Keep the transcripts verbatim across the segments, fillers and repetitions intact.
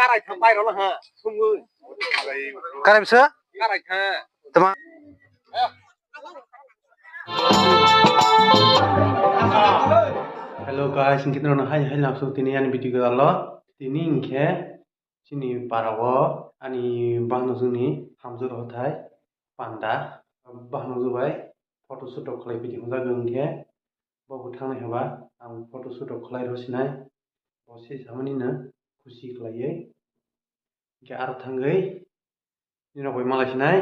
Karai thang bai rolo ha, sungwi. Karai bisa? Karai thang. Tama. Hello guys, hinkhe norokno hai hai lamsok tini ani video galo. Tini hinkhe chini para o ani bangno juni hamjwk rok thai panda bangno jwbai photo shoot rok khlai video hwnjak hinkhe bo bo thangnai hwnba ang photo shoot rok khlai rw sinai bo se samani no khusi khlaiwi hinkhe aro thangwi nini rok bai malai sinai.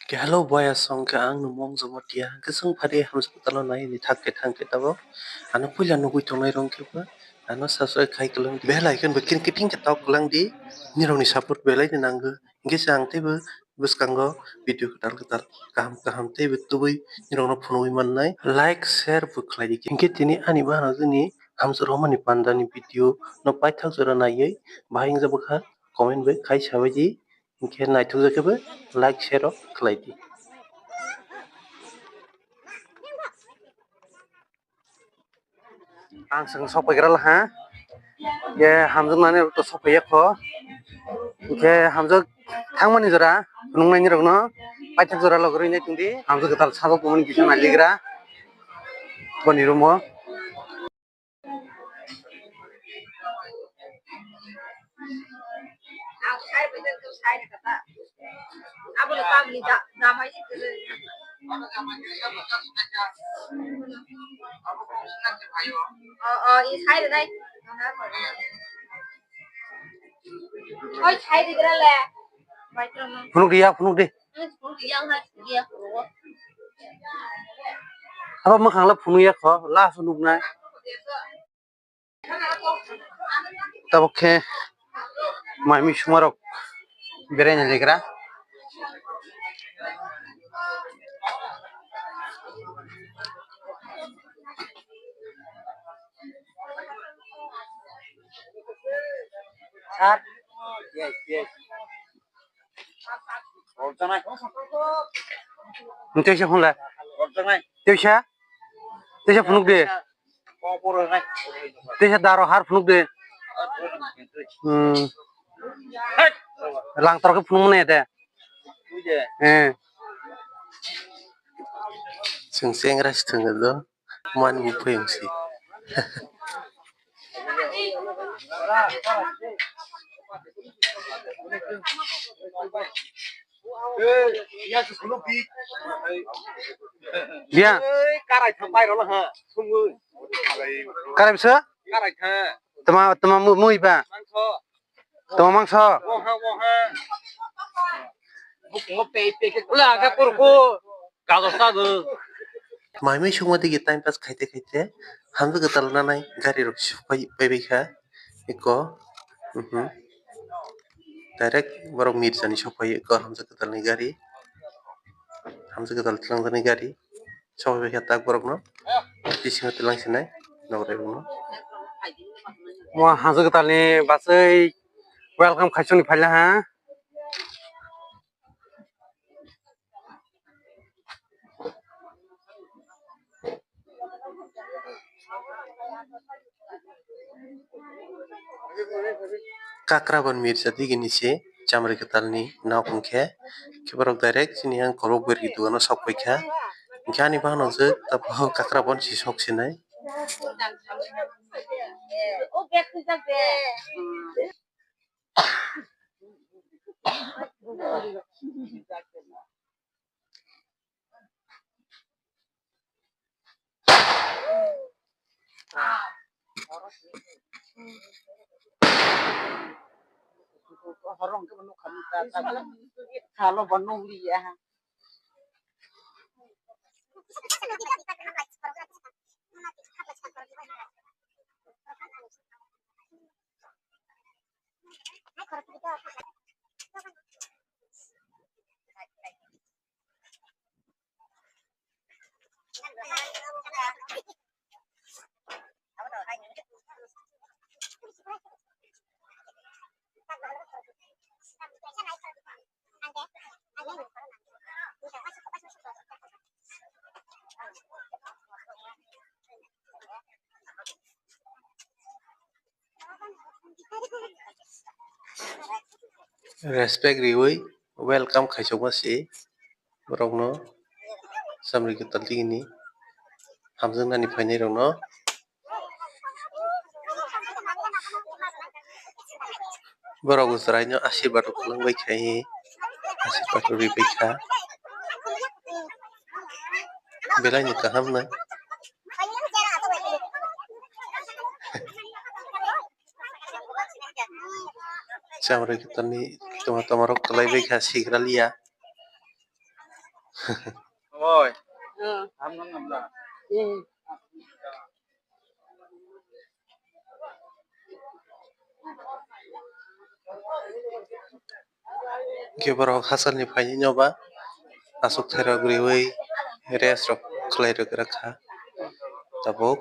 Ke hello boy asong ke ang no mong jomo tia ke sung phari hamjwk talo nai ni thak ke thang ke tabo ano puila nugui tongnai rong khe bo ano subscribe khai kwlang di bell icon bo kring kiting ke tok kwlang di nini rok ni support belai ni nango hinkhe se ang teibo bwskango video kwtal kwtal kaham kaham teibo tubui nini rok no phunugui mannai like share bo khlai di hinkhe tini ani bana jani hamjwk romani panda ni video no paithak jora naiwi bahai wngjak bwkha comment bai khai sabai di. Hinkhe naithokjak khe bo like share rok khlai di. Ang chwng sok paigra laha. Ye hamjwk nani rok to sok paiya kho. Hinkhe hamjwk thangmani jora phunuknaini rokno paithak jora logorwi nai tongdi. Hamjwk kwtal sajwk tongmani kisa naligra. Boni room o. Phunuk di ya, phunuk di. Abo mwkhang le phunuk ya kho, last o nuknai. Tabok khe mai mui suma rok beraina legra. Sir, yes, yes. Teisa phunla. Teisa. Teisa phunuk de. Teisa daro har phunuk de. Hmm. Lang tor khe phunuk mane de. Eh. Seng seng ras thang do. Mani muphe wngsi. Biya. Karai thang bai rolo ha. Sungwi. Karai bisa? Karai thang. Tama tama mu mui ba. Mangso. Tongma mangso. Waha, waha. Bukungo pei, pei khe. Ula, aga kurku. Gajor sago. Mai mui sungma digi time pass khaite khaite hamjwk kwtal nanai gari rok sokpai pai bai kha. Eko. Mhm. Direct borok Mirjani sokpai eko hamjwk kwtal ni gari. Hamjwk kwtal tlangjani gari. Sokpai kha tak borokno bisingo twlang sinai nokrai rokno. Mo hamjwk kwtalni bachwi welcome khaisoni phaila ha. Kakrabon Mirja digini se chamri kwtalni nok hwnkhe, khe borok direct chini yang kolok berwi dugano sok paikha. Hwnkhe ani bagwi nukjak tabuk Kakrabon si sok sinai. Horong ke menu kami ta ta kalo banu liya. Respect riwi welcome khaisokma se borokno, Chamri Kwtal digini hamjaknani phainairokno. Borok bo chwraino asirwad rok kwlwng bai kha, asirwad rok ri bai kha. Belai ni kaham no. Chamri Kwtalni tongma tongma rok kwlai bai kha, sigra liya. Oi. Hwnkhe borok hachalni phainai no ba aswk thairok riwi rest rok khlai rwk kha tabuk.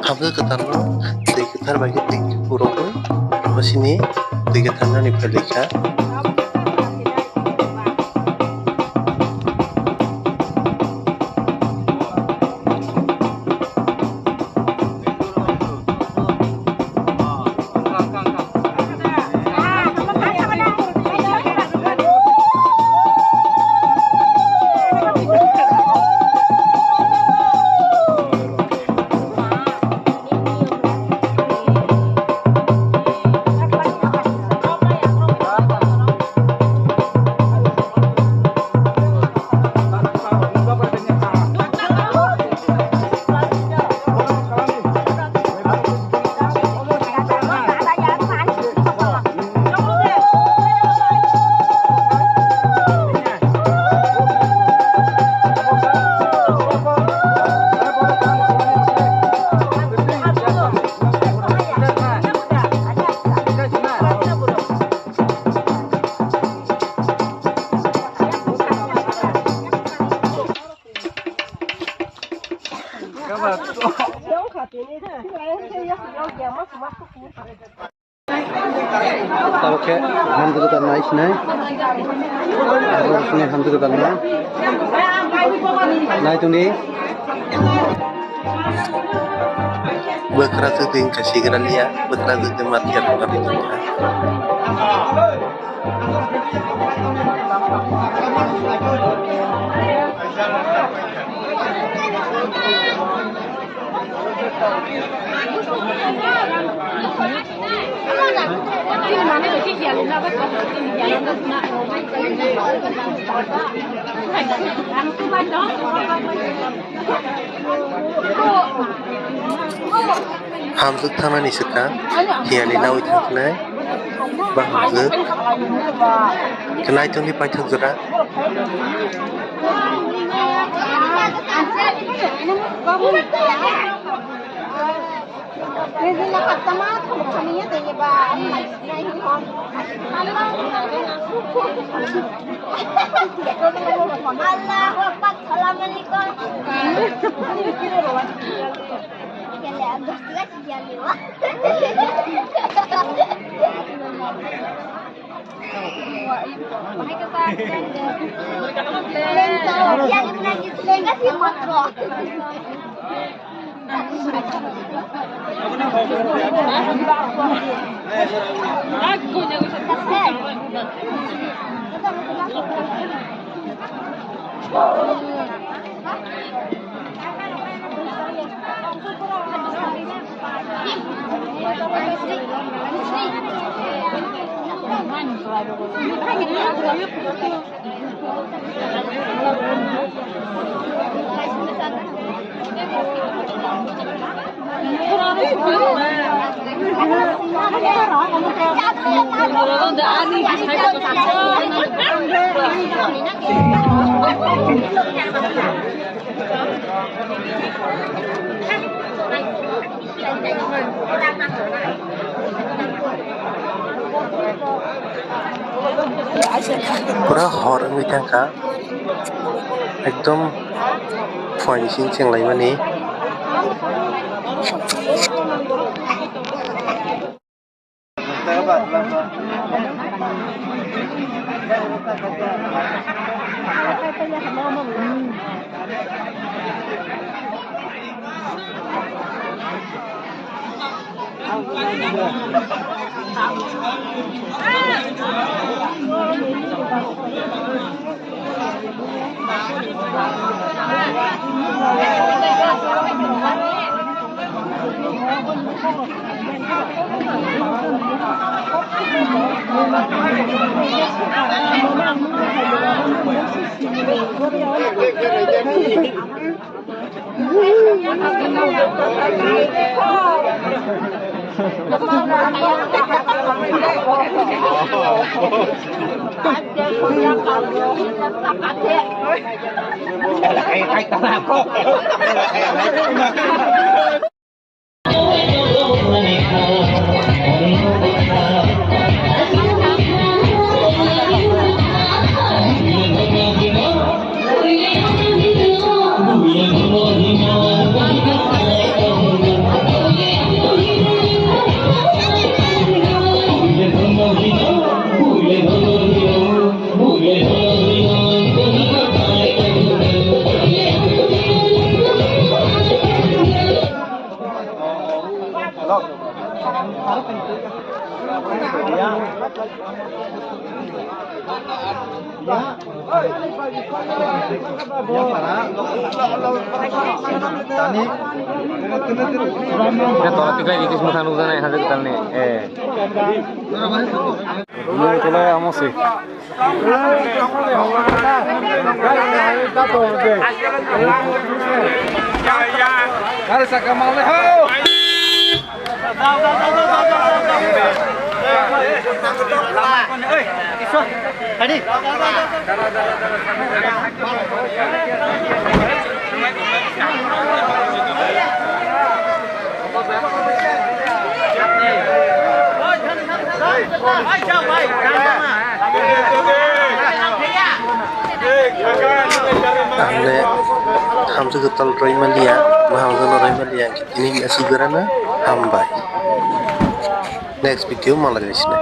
Hamjak kwtalno twi kwthar bai khe twi purogwi, abo sini twi kwthar nani phailai kha. Tabuk khe hamjak kwtal nai sinai. Abo sini hamjak kwtal nai. Nai tongdi. Bwkrajwk twi wngkha sigra liya, bwkrajwk twi ma tiya rwgwi tongkha. Hamjwk thangnani swkang hiyani nawi thangkhnai. Ba hamjwk khe naitongni paithak jora. Allahu Akbar, salam alaikum. Pura hor wngwi thangkha, ekdom phuaini simi chenglaimani. Ini tolak tiga ini kismu kanu sana yang hadir kali ni. Eh. Belum tolak ya masih. Ang le hamjwk kwtal rwimaliya, mahamjwk no rwimaliya, tini aswk berana hambai. Next video malai nai sini.